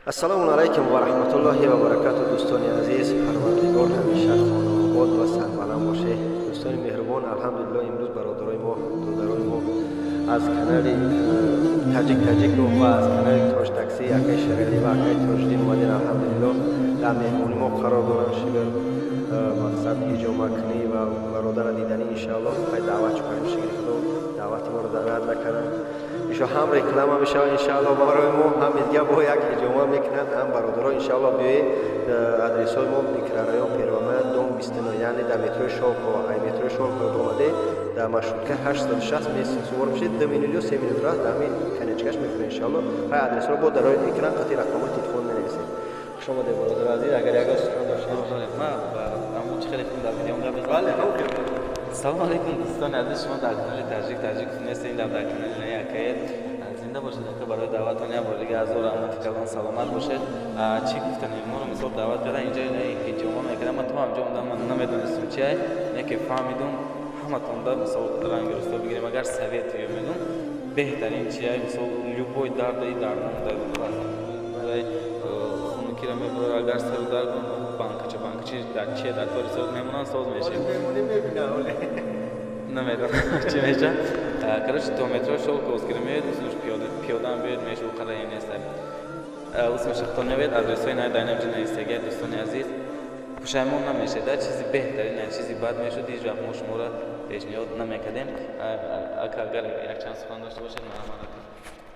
Ассалому алайкум ва раҳматуллоҳи ва баракату. Дӯстони азиз, Парвардигор ҳамеша хонаобод ва сарбаланд боше. Дӯстони меҳрубон, алҳамдулилло, имрӯз бародарои мо, додарои мо аз канали Таҷик Таҷику ва аз канали Тоҷ Такси, акаи Шералӣ ва акаи Тоҷиддин омадем. Алҳамдулилло, дар меҳмони мо қарор доранд. Шигр, мақсад ҳиҷомакунӣ ва бародара диданӣ. Иншаалло, ҳай даъват чукарем. Шигри Худо, даъвати моро рад накарданд. Иншо ҳам реклама мешавад, иншаалло, барои мо ҳам дига бо як ҳиҷома мекунанд, ҳам бародаро. Иншаалло, биёед. Адресҳои мо: микрорайон Первомая, дом 29, яъне дар метрои Шолково. Ай метрои Шолково омаде, дар маршрутка 860 сувор мешед, 2 минут ё 3 минут раҳ, дар ҳамин конечкаш мефуред. Иншаалло, ҳай адресҳоро бо дар экран қати рақамҳои телефон менависед. Хуш омадед, бародари азиз. Агар ягон сухан доштед. Салому алейкум, дӯстони азиз. Шумо дар канали Таҷик Таҷик нестед, дар канали наи акает. Зинда бошед, ака, барои даъватон як бор дига ҳазор раҳмати калон. Саломат бошед. Чӣ гуфтанем, моро мисол даъват кардан, инҷо ҳиҷома мекардам. Ман то ҳамҷо омадам, ман намедонистам чи ай, не ки фаҳмидум. Ҳаматонда мисол ранги русто бигирем, агар совет ё мегум, беҳтарин чи ай, мисол, любой дардаи дармон хунукиро мебарад. Агар сару дард, банкача, банкачи дар чие, дар тори сар мемонанд, соз мешавад. Намедонам, чӣ меша. Короче, то метро Шолковский меоед, усмш пиёдаам биёед, меша, уқадаи нест. Усмш хато меоед, адресҳои най дар инамҷа навистагия. Дӯстони азиз, пушаймон намешед. Чизи беҳтарин, чизи бад мешуд, ҳеҷ вақт мо шуморо пешниҳод намекардем. Ака, агар якчанд сухан дошта бошед, марҳамат, ака.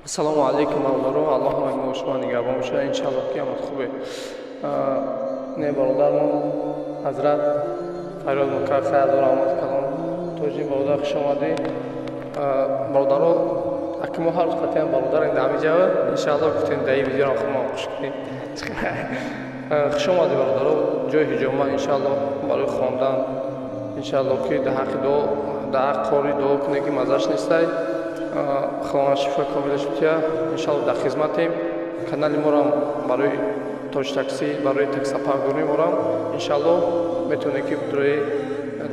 Ассалому алайкум, бародаро. Аллоҳ ҳамаи мо шумо нигаҳбон бошад. Иншаллоҳ, ки ҳамат хубе. Не, бародармон ҳазрат фарёд мукард, ҳазор раҳмат калон. Тоҷи бародар, хуш омадӣ. Бародаро, аки мо ҳар рӯз қатъиян бародарем дар ҳамин ҷава. Иншаллоҳ, гуфтем, дар ин видеоро худмон хуш кунем. Хуш омадӣ, бародаро, ҷои ҳиҷома. Иншаллоҳ, барои хондан, иншаллоҳ, ки дар ҳаққи дуо, дар ҳақ қори дуо кунем, ки маззаш нестай. Худованд шифои комилаш бития. Иншаллоҳ, дар хизматем. Канали морам барои Тоҷ Таксӣ, барои таксопаркдории морам, иншаллоҳ, метавонем, ки бидрои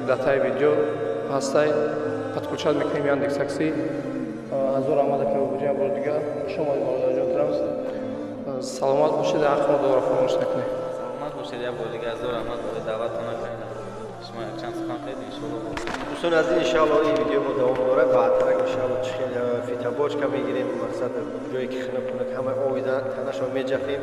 датаи видео ҳастай, подключать мекунем Яндекс Такси. Ҳазор раҳмат, ака буҷа. Бори дигар хуш омадед, бародарҷон. Тарам саломат бошед, дар ҳаққи мо дуоро фаромӯш накунед. Саломат бошед. Як бори дигар ҳазор раҳмат барои даъватон. Ака, шумо якчанд сухан кардед, иншоалло. Дӯстони азиз, иншаалло, ин видео мо давом дорад. Баъдтарак, иншаалло, чӣ хел фитобочка мегирем, мақсад ҷое ки хунук хунук, ҳама оби танашро меҷафем.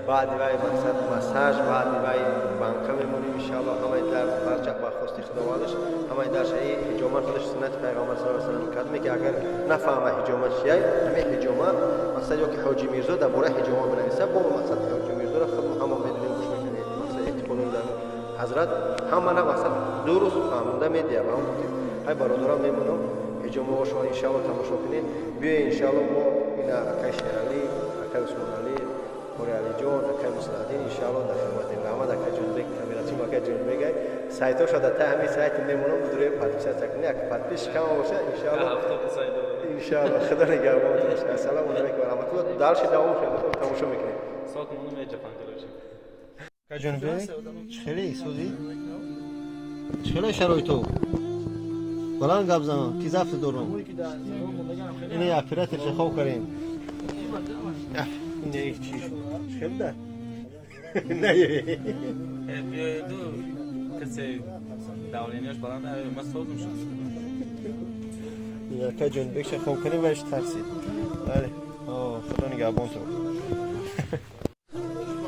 Баъди вай, мақсад, массаж, баъди вай банка мемонем. Иншаалло, ҳамаи дар барча ба хости Худовандаш ҳамаи даршаи ҳиҷома худаш суннати Пайғамбар сал салам кардме, ки агар нафаҳма ҳиҷома чия, ҳамаи ҳиҷома, мақсад, ё ки Ҳоҷи Мирзо дар бораи ҳиҷома бинависа, бо мақсад Ҳоҷи Мирзоро худ ҳама медонем, гӯш мекунем. Мақсад эътиқодон дар ҳазрат ҳамана, мақсад, дуруст фаҳмонда медиҳад. Ба ҳамон хотир, ҳай бародарам, мемонам ҳиҷомаҳошо, иншаалло, тамошо кунед. Биёед, иншаалло, мо ина акаи Шералӣ, акаи Усмоналӣ, Қори Алиҷон, акаи Муслаҳдин, иншаалло, дар хидматем. Раҳмат, акаи Ҷонибек, камератим акаи Ҷонибек. Ай сайтошо дар таи ҳамин сайти мемонам, бидурои подписаться кунед. Як подписчик ҳама боша, иншаалло. Иншаалло, Худо нигаҳбонтон бошад. Ассалому алайкум ва раҳматуллоҳ. Дальше давом тамошо мекунем. Сокмону меҷафан, короче. Ака Ҷонибек, чӣ хеле сӯзи, чӣ хеле шароито? Баланд гап зан, ки зафт дорам. Ини операторша хоб кардем. Ин чӣ хел да не. Биёеду, касе давлениаш баланд, ман созм шуд. Ака Ҷонибекша хоб кардем, вайш тарсид. Бале, Худо нигаҳбон.